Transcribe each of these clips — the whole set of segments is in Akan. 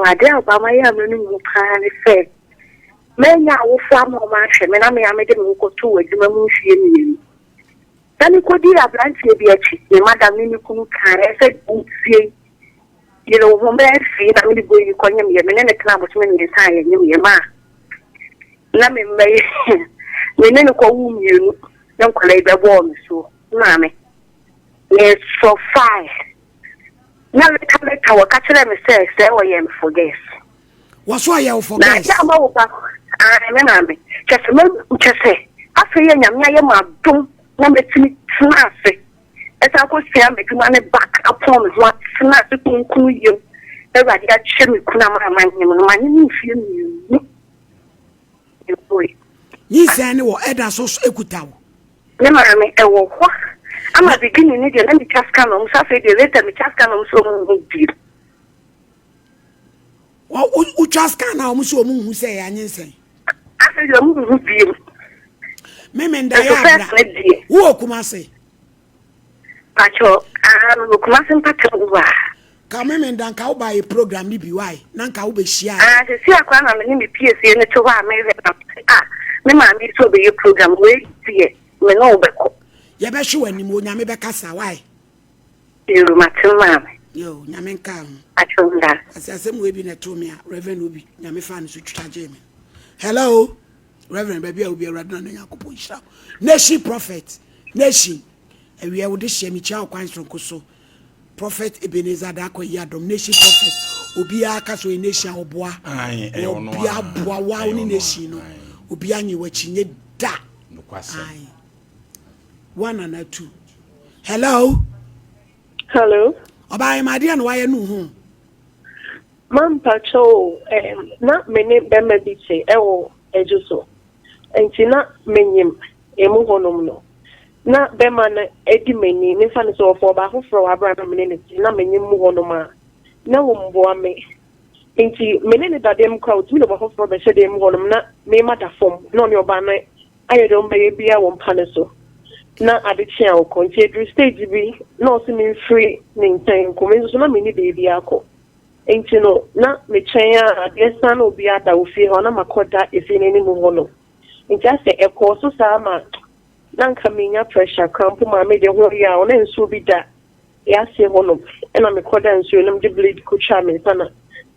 Adeɛ a ɔbaa mayɛ a m'ani nwu paa ne sɛ manya awofo ama wɔn ahwɛ me na me a mede me ho kɔtoo adwuma mu mfeɛ mmienu. Na mekɔdii aberanteɛ bi akyi, me madam ne me kunu kaeɛ sɛ wotie yi, yere wo ho bɛyɛ fii na mede bɔ yi kɔnyemyɛ. Me ne no tena abosome mmiɛnsa a yɛnyemyɛ maa na me mma yi me ne no kɔwo mmienu ne nkwadaa yi bɛbɔɔ me soɔ. Maame, mesɔ fae. Na later later wɔka kyerɛɛ me sɛ sɛ wɔyɛ me forgets. Wɔso ɔyɛ wo forgets. Na agya ama wo ba ae me maame kyɛ sɛ ma kyɛ sɛ afei yɛ nyame ayɛ ma adom na mɛtumi tena ase ɛsan kɔ sua m'adwuma ne back apɔn me ho atena ase kunkun yam awurade akyɛ me kunu ama ama nyem no ma nye ne mfie mmienu. Nyinsɛn no wɔ ɛda so ekuta wo. Me maame ɛwɔ hɔ ama beginning ne deɛ na metwa scan ɔmo so afei deɛ later metwa scan ɔmo so ɔmo nhu bio. Wotwa scan na ɔmo so ɔmo nhu sɛ ɛyɛ anyinsɛn. Afei deɛ ɔmo nhu bio. Meme nda yɛ abra. Wowɔ Kumase. Pacho, ah, mewɔ Kumase mpata mu wa. Ka meme nda nka wo ba yɛ program ni bi why na nka wo bɛ hyia. Ah, sisi akora na me ne me piesie ne to hɔ a mehwɛ na ah, me maame so ɔbɛyɛ program wei deɛ me ne wo bɛkɔ. Yɛbɛhwe w'anim Onyame bɛkasa why. Yo, mate maame. Yo, Nyame nka ho. Acho nda. Ase asɛm wei bi na ɛtoo me a Reverend Obi Nyame fa no so twitwa gyee me. Hello. Reverend baabi a obi awurade na Nyankopɔn nhyira wo. Nation prophet, nation. Awia wo de hyɛ me kyia ɔkwan soronko so. Prophet Ebenezer Darko Yiadom, nation prophet. Obiara ka so nation a ɔboa. Obiara boa wa wo ne nation no. Obiara nye w'akyi nye da. Aye. One and two. Hello. Hello. Ɔbaa yɛ adeɛ na wayɛ no ho. Mampakyɛ o, na me ne bɛrima bi te ɛwɔ adwo so. Nti na menyim emu hɔnom no. Na bɛrima no adi m'ani, mefa no sɛ ɔfɔ ɔbaa foforɔ wɔ abere a na me ne no te, na menyim mu hɔnom a, na wɔmboa me. Nti me ne ne da dan mu koraa, otumi de ɔbaa foforɔ bɛhyɛ dan mu hɔnom na mema da fam, na ɔne ɔbaa no ayɛ deɛ ɔmbɛyɛ biara wɔ mpa no so. Na ade kye a ɔkɔ. Nti eduru stage bi, na ɔse memfiri ne nkyɛn nkɔ. Me nso so na menni baabi akɔ. Nti no, na mekyɛn a adeɛ san na obi ada wɔ fie hɔ na makɔda efie n'anim hɔ no. Nti asɛ ɛkɔɔ so saa ma na nka menya pressure kora mpo ma mede ho yɛ a ɔna nsuo bi da yɛase hɔ nom ɛna mekɔda nsuo no mede blade kotwa me nsa na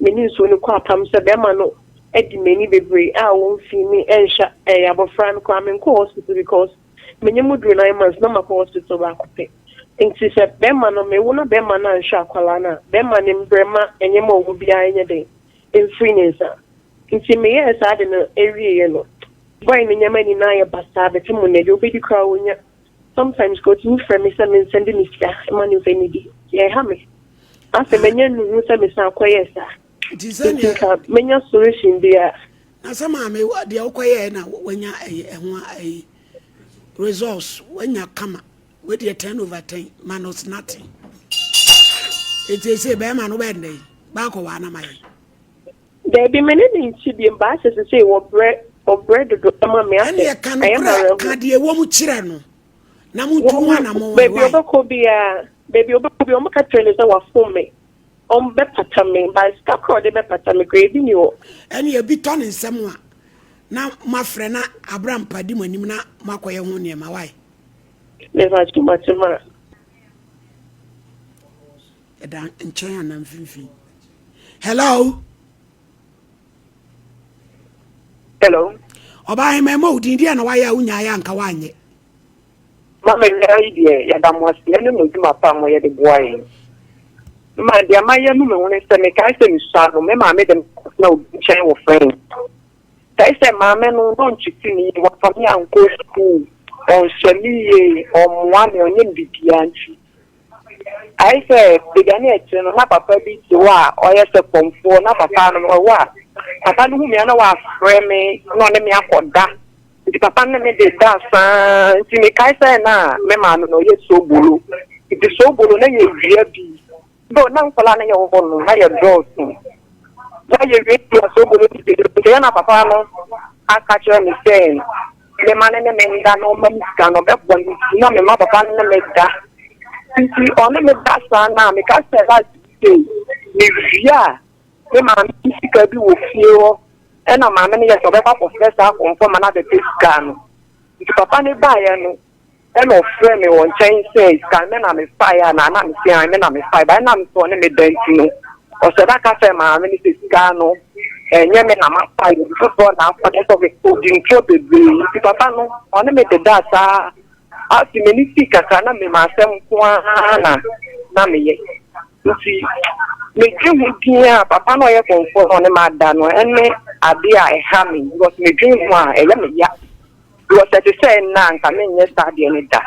me ne nsuo no kɔ apam sɛ bɛrima no adi m'ani bebree a wɔmfi me ɛnhwɛ ɛyɛ abɔfra no koraa menkɔ hospital because menye mu duru 9 months na makɔ hospital baako pɛ. Nti sɛ bɛrima no mewo na bɛrima no anhwɛ akwalaa no a, bɛrima no mbrɛ ma ɛnyɛma ɔwɔ biara nyɛ den mfiri ne nsa. Nti meyɛɛ saa de no awieɛ no, boy no nneɛma nyinaa yɛ basaa bɛte mu na deɛ wobɛdi koraa wonya. Sometimes ko otumi frɛ me sɛ mensɛnde ne sika ma ne mfa nidi. Yɛha me asɛ manya nnuhu sɛ mesan kɔyɛɛ saa. Nti Nti sɛneɛ nka menya solution bi a. Na sɛ maame deɛ wokɔyɛɛ na wanya ɛyɛ ɛho ɛyi results wanya kama wedeɛ 10 over 10 minus nothing. Eti ese bɛrima no bɛyɛ ndɛ baakɔ wɔ anam ayɛ. Daabi, me ne ne nkyi bi mbaa sɛ sesei wɔbrɛ ɔbrɛ dodo ma me asɛ ɛne ɛka ɛyɛ nokorɛ mawerɛho. Ka deɛ ɛwɔ mu kyerɛ no na montu ho anammɔn. Baabi why ɔbɛkɔ biara, baabi ɔbɛkɔ biara, ɔmbɛka kyerɛ ne sɛ wafom me, ɔmbɛpata me ba sika korɔ ɔde bɛpata me koraa ebi ni hɔ. Ɛne ebi tɔ ne nsɛm a na moafrɛ na abra mpa di mo anim na moakɔyɛ ho nneɛma wae. Mefa kyomakyoma. Ɛda nkyɛn anam mfimfini. Hello. Hello. Ɔbaa hema ɛma wo din deɛ na wayɛ a wonyaeɛ anka woanyɛ. Mama wia yi deɛ, yɛda mo ase ɛne mo adwuma pa a moyɛ de boa yɛn. Ma deɛ mayɛ no me ho ne sɛ mekae sɛ mesua no, me maame de me kɔtena obi nkyɛn wɔ frɛn. Kae sɛ maame no na ɔntwete me yie, wafa me ankɔ sukuu, ɔnhyɛ me yie, ɔmmoa me, ɔnyɛ me biribiara nti. Ayɛ sɛ baabi a na ɛte no, na papa bi te hɔ a ɔyɛ sɛ kɔmfoɔ, na papa no ɔwɔ a papa no hu me a na wafrɛ me na ɔne me akɔda. Nti papa no ne me de da saa nti mekae sɛ na me maame no ɔyɛ sobolo. Nti sobolo na yɛwia bi. Do na nkwadaa no yɛ wɔ hɔ no na yɛ dɔɔso. Na yɛwie bi a sobolo no bi nti yɛ na papa no aka kyerɛ me sɛ mema no ne me nda na ɔma me sika no ɔbɛbɔ ne ti na mema papa no ne me da. Nti ɔne me da saa na meka sɛ last day mewie a Me maame sika bi wɔ fie hɔ ɛna maame no yɛ sɛ ɔbɛkɔ akɔfrɛ saa akɔmfoɔ ma no abɛpɛ sika no. Nti papa no baeɛ no ɛna ɔfrɛɛ me wɔ nkyɛn sɛ sika no me na mefaeɛ anaa na mese ae me na mefaeɛ but ɛnam sɛ ɔne me da nti no ɔhyɛ da ka kyerɛɛ maame no sɛ sika no ɛnyɛ me na mafaeɛ obi foforɔ na afa no sɛ ɔdi ntorɔ bebree nti papa no ɔne me dedaa saa afei m'ani sii kakra na mema asɛm nko ara na na meyɛ nti medwe ho din a papa no ɔyɛ kɔmfoɔ no ɔne mada no ɛne adeɛ a ɛha me because medwen ho a ɛyɛ me ya. Because ɛte sɛ nna a nka menyɛ saa adeɛ no da.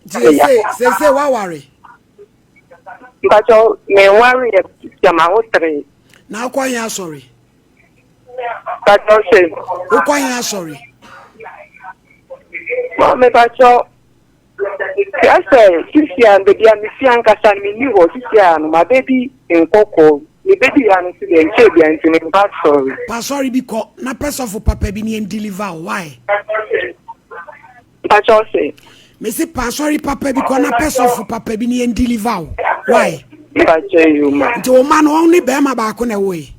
Nti sese sese waware? Mpakyɛw menware yɛ sisi ama wo tere. Na wokɔ he asɔre? Mpakyɛw se. Wokɔ he asɔre? Maame mpakyɛw Kyerɛ sɛ, sisi a baabi a mefi ankasa no menni hɔ, sisi a no mabɛdi nkɔkɔɔ, mebɛdii ha no nso deɛ nkyɛɛ biara nti memba asɔre. Pɛ asɔre bi kɔ na pɛ sɔfo papa bi ne ɛndeliver wo, why? Mpakyɛ wo se? Mese pɛ asɔre papa bi kɔ na pɛ sɔfo papa bi ne ɛndeliver wo, why? Mpakyɛ yoo ma. Nti wo mma no wɔn ne bɛrima baako na ɛwoe?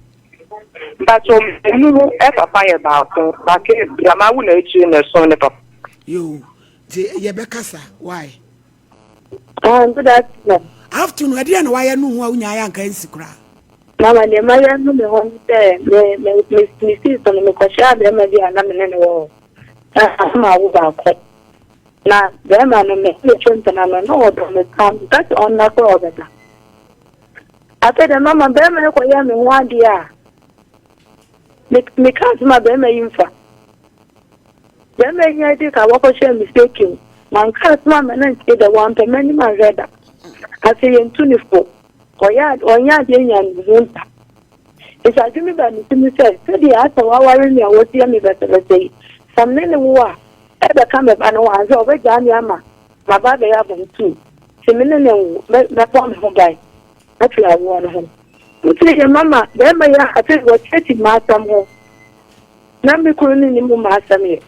Mpakyɛ mmienu no papa yɛ baako, baako yɛ bia mawo no akyire na ɛso ne papa. Yoo. Nti yɛbɛkasa why? Ah, good afternoon. Afternoon, ɛdeɛ na wayɛ no ho a wonyaeɛ anka nsi koraa. Mama deɛ mayɛ no me ho ne sɛ me me me me sii so no mekɔhyia bɛrima bi a na me ne no wɔ hɔ. Na na mawo baako. Na bɛrima no me ne twe mpena no na ɔdɔ me paa meka sɛ ɔnna koraa ɔbɛda. Afei deɛ mama bɛrima yi kɔyɛ me ho adeɛ a me meka asɛm a bɛrima yi mfa. Bɛrima yi adi ka wɔkɔhyɛɛ me seki mu. Manka asɛm amma no antie da, wampɛ m'anim anhwɛ da. Afei yɛntu no fo. Ɔyɛ ade, ɔnyɛ adeɛ nya ne ho da. Nti adwene bi baa me tirim sɛ, sɛdeɛ asɛ waware me a wɔsi me basabasa yi, sɛ me ne no wo a, ɛbɛka me ba no ho ansa ɔbɛgyaa me ama maba abɛyɛ abɔntuo. Nti me ne no nwo, mɛ, mɛbɔ me ho ban afiri awoɔ no ho. Nti yɛ mama bɛrima yi a afei wɔkyerɛkyerɛ m'asɛm ho. Na me kunu no nnim m'asɛm yɛ.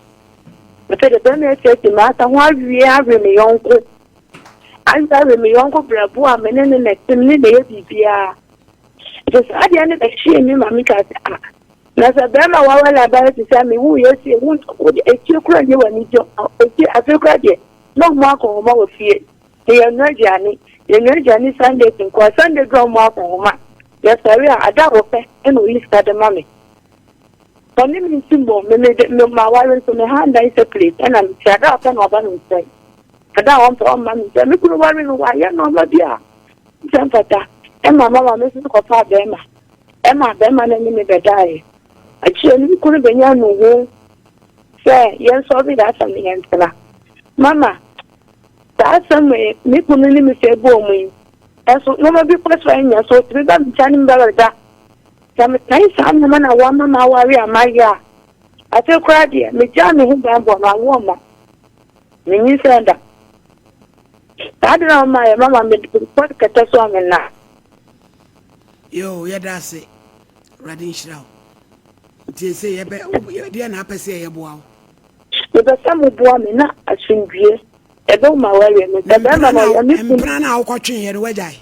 Afei de bɛrima asiesie m'asa ho awie awe me yɔnko. Awie awe me yɔnko brɛbo a me ne no na ɛte, me ne na ɛyɛ biribiara. Nti saa adeɛ no bɛhyee me ma mekaa sɛ ah, na sɛ bɛrima wawale abɛyɛ te sɛ me woyɛ sie wo wode etie kora nyɛ w'ani gye etie afei kora deɛ na ɔmo akɔnhoma wɔ fie na yɛnoa aduane yɛnoa aduane Sundays nkoa Sunday duru ɔmo akɔnhoma yɛsɔre a ada a wɔpɛ ɛna oyi sika de ma me. Ɔne me nsi mmom, me mede me m'aware nso me ha ndan separate ɛna me te ada a ɔpɛ na ɔba me nkyɛn ada a ɔmpɛ ɔmma me nkyɛn me kunu ware no wayɛ nneɛma bi a sɛ mfata ɛma mama me nso kɔfa bɛrima ɛma bɛrima no ne me bɛdaeɛ akyire no me kunu bɛnya nuhu sɛ yɛn sɔre yɛ asɛm no yɛn ntena mama saa asɛm yi me kunu ne me sɛ bɔɔ mu yi ɛso nneɛma bi kɔ so ɛnyɛ so otumi ba me nkyɛn ne me bɛda Sɛ mekae saa nneɛma no a wɔama m'aware a mayɛ a, afei koraa deɛ, megyaa me ho banbɔ no, awoɔ mma. Menyinsɛn da. Saa ade no a wɔma yɛ mama mede kɔ kɛtɛ so a menna. Yoo, yɛda ase. Awurade nhyira wo. Nti ese yɛbɛ deɛ na apɛ sɛ yɛboa wo. Mepɛ sɛ moboa me na asomdwie ɛbɛwo m'awareɛ mu. Sɛ bɛrima no ɔyɛ me kunu. Mpena no a wokɔtweeɛ no woagyae?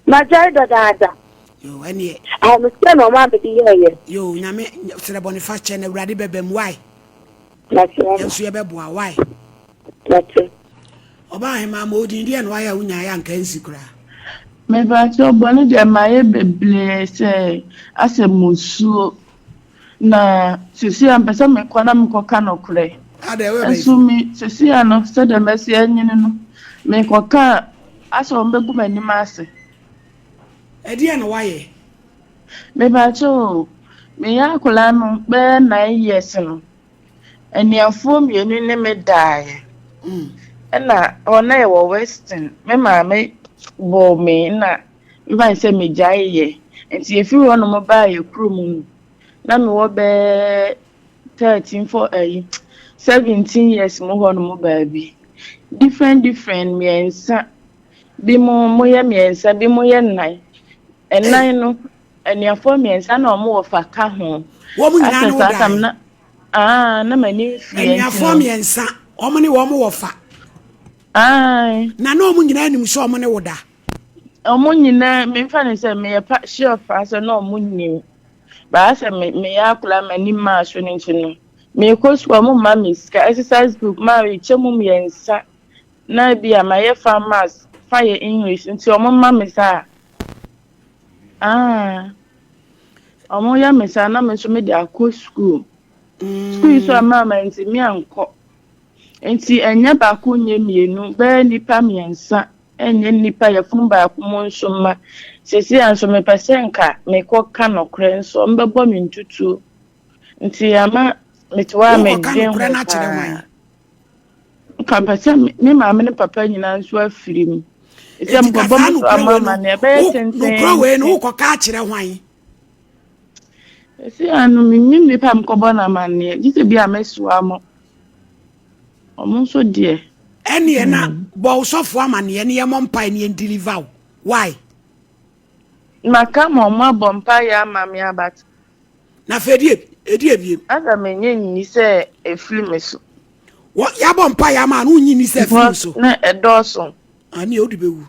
Magyae dadaada. Yoo ɛneɛ. Ahometeɛ na ɔmaa mede yɛɛyɛ. Yoo Nyame srɛ bɔne fakyɛ na Awurade bɛba mu wai. Mate mama. Yɛn nso yɛbɛboa wai. Mate. Ɔbaa ahemaa ma odin deɛ na wayɛ a wonyaeɛ anka ansi koraa. Mepakyɛw bɔne deɛ mayɛ bebree sɛ asɛ musuo na seesei a mepɛ sɛ mekɔ na mekɔka nokorɛ. Adɛn woyɛ Nso bayifo? me seesei a no sɛdeɛ masi anyini no mekɔka a asɛ wɔbɛgu m'anim ase. Ɛdeɛn na woayɛ? Mepakyɛw o, meyɛ akwadaa no bɛyɛ 9 years no, anuafoɔ mmienu ne me daeɛ. Ɛna hɔ na yɛwɔ Western, me maame bɔɔ me na mfa no sɛ megyaeeɛ. Nti yɛfiri hɔnom baa yɛ kurom no, na mewɔ bɛyɛ 13 fo ayi 17 years mu hɔnom baabi. Different different mmiɛnsa Bi mo moyɛ mmiɛnsa, bi mo yɛ nnan. Nnan no, anuafoɔ mmiɛnsa na wɔn wɔ fa ka ho. Wɔn nyinaa ne wo dae? Na, aa, na m'ani mfiri nti no. Anuafoɔ mmiɛnsa, wɔn ne wɔn wɔ fa. Ae. Na na wɔn nyinaa nim sɛ wɔn ne wo da? Ɔmo nyinaa memfa ne sɛ meyɛ pa sure paa sɛ na ɔmo nim. Baa sɛ me meyɛ akwadaa m'ani maa so no nti no, meekɔ sukuu a ɔmo mma me sika, exercise book maa mekyɛ mu mmiɛnsa na ebi a mayɛ fa maths, fa yɛ English nti ɔmo ma me saa. Ah, ɔmo yɛ me saa na me nso mede akɔ sukuu. Sukuu yi so a maa mantumi ankɔ. Nti ɛnyɛ baako nyɛ mmienu, bɛyɛ nnipa mmiɛnsa ɛnyɛ nnipa yafunu baako mu nso mma. Seesei a nso mepɛ sɛ nka mekɔka nokorɛ nso ɔmbɛbɔ me ntutuo. Nti ama mete hɔ a Wokɔka medwen nokorɛ ho no akyerɛ paa. hwan? Nka mpɛ sɛ me maame ne papa nyinaa nso afiri mu. Sɛ Enti ka mekɔbɔ saa me so nokorɛ ama wei no, amanneɛ ɛbɛyɛ wo nokorɛ wei no tententen. wokɔka akyerɛ hwan? Seesei a no mennim nnipa a mekɔbɔ no amanneɛ gye sɛ bi a mɛsoa mo. Ɔmo nso deɛ. Ɛneɛ na bɔ wo sɔfoɔ amaneɛ ne yɛmmɔ mpae ne yɛn deliver wo. Why? Maka ma ɔmo abɔ mpaeɛ ama me aba. Na afei ɛdi ɛdi ebiem. Asa menye nni sɛ efiri me so. Wɔ yɛabɔ mpaeɛ ama no wonyi nni sɛ efiri wo so. Na ɛdɔɔso. Ane wode bɛwu.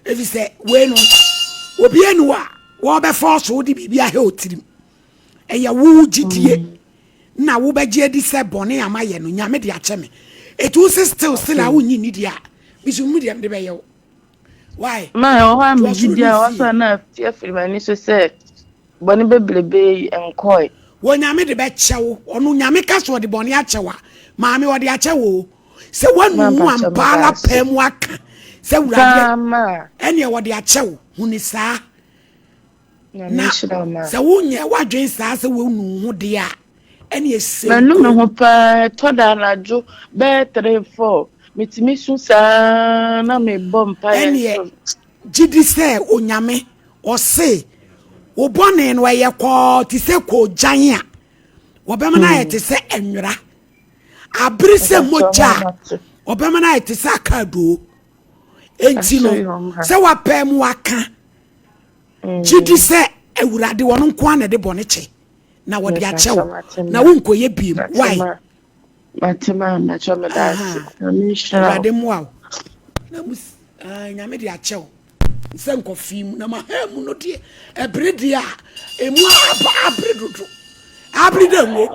Ɛfiri sɛ wei no obi ani hɔ a wɔbɛfa so wode biribi ahɛ wo tirim. Ɛyɛ wo gyidie na wobɛgye adi sɛ bɔne a mayɛ no Nyame de akyɛ me. Ɛti wo se still still a wonnye nni deɛ a, mesu mu deɛ mede bɛyɛ wo. Why? Ma ɛwɔ hɔ a Nti megye ɔsoro di a ne ɛwɔ fie. so a na afi afiri m'ani so sɛ bɔne bebrebe yi nkɔe. Wɔ Nyame de bɛkyɛ wo. Ɔno Nyame ka sɛ ɔde bɔne akyɛ wo a, maame ɔde akyɛ wo o. Sɛ Ma woanu wo mpakyɛ ampa meda ara ase. paa mu aka sɛ Awurade Paa ma. ɛneɛ ɔde akyɛ wo, hu ne saa. Nyame Na nhyira wo ma. sɛ wonyɛ w'adwene saa sɛ woanu wo ho deɛ a, ɛneɛ sɛ Manu me nko. ho paa ɛtɔ da anadwo bɛyɛ 3 4 metumi su saa na mebɔ mpaeɛ Ɛneɛ so. gye di sɛ Onyame ɔse wo bɔne no ɛyɛ kɔɔ te sɛ koogyan a wɔbɛma no ayɛ te sɛ nwera. Abere sɛ Mepakyɛ mogya ma a mate. wɔbɛma no ayɛ te sɛ akaadoo. Enti no Ahyɛ yɔn ha. sɛ wapɛɛ mu aka gye di sɛ Awurade ɔno nko ara na ɛde bɔne kyɛ na wɔde akyɛ Mepakyɛ wo mate na ma. wonkɔyɛ biem. Mate Why? ma. Mate ma mepakyɛ meda ase. Aha. Nyame nhyira wo. Awurade mmoa wo. Na mu ah, Nyame de akyɛ wo. Sɛ nkɔfii mu na ma ha mu no deɛ ɛbere deɛ a emu aba abere dodo. Abere dɛ ngo.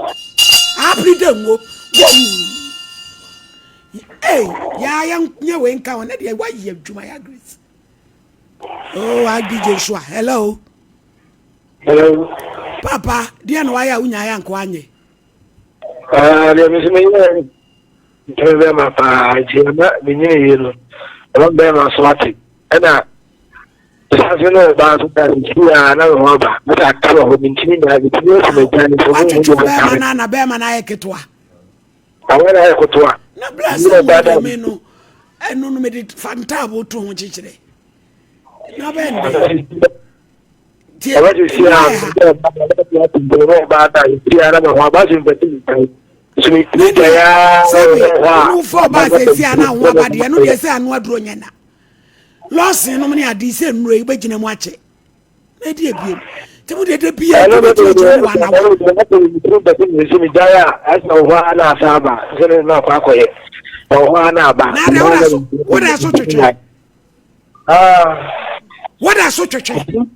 Abere dɛ ngo. Wom. Ei, ya ya nyɛ wei nka ho na deɛ wayɛ adwuma ya Grace. Oh, Agbi Joshua. Hello. Hello. Papa, deɛ na wayɛ a wonya ayɛ anko anyɛ. Ah, deɛ me nso menyɛ ntɛm bɛrima paa nti ama menyini yie no ɛma bɛrima so ate ɛna sase no ɔbaa so da sisi a na me ho aba mesa aka wɔ hɔ mentumi nyaa metumi asi m'agya ne sɛ Watwetwe wohu deɛ bɛrima meka no na bɛrima no ayɛ ketewa. awɛ na ayɛ kotoa Na bla Nti na sɛ ɔbaa da mu me no ɛno no mede fa ntaabo to ho kyekyerɛ. Na bɛn dɛ. Tie, ɔbɛ sisi emu a ayɛ ha. ɔbaa da sisi a na me ho aba so mpɛsɛ metwae so metumi Na gyae deɛ a sɛbi wɔ hɔ a wo fɔ ɔbaa sɛsi a na ho aba deɛ ɛno deɛ sɛ ano aduro nyɛ na. Lɔɔsen nom ne ade sɛ nnuro yi wobɛgyina mu akyɛ. Na ɛdi ebiem. Nti mo deɛ da biara ɛno nti no wobɛgyina gyina mu one hour. ɛno deɛ mpɛsɛ mesi megyae a ɛsɛ wɔ hɔ a na asa aba sɛ ne na akɔ akɔyɛ ɛwɔ hɔ a na aba Na deɛ woda so woda so twetwe. Woda so twetwe.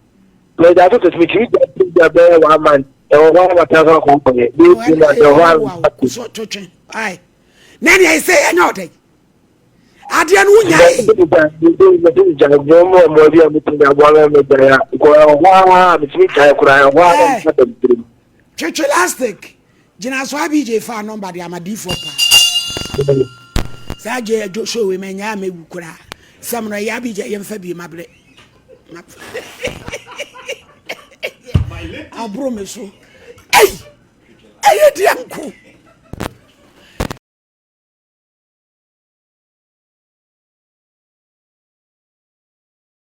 mɛgya so tete metumi gya gya bɛyɛ one month ɛwɔ hɔ a matena so akɔ akɔyɛ bɛyɛ 2 months ɛwɔ hɔ a So twetwe. Aye. Na deɛ ɛsɛ ɛnyɛ ɔdɛ. Adeɛ no wonya yi. Twetwe lastic. Gyina so abj fa nɔmba de ama diifoɔ paa. Saa gye adwo show wei manya a mɛwu koraa. Sɛm no ɛyɛ abj yɛmfa bie mabrɛ. Aboro me so. Ei! Ɛyɛ deɛ nko.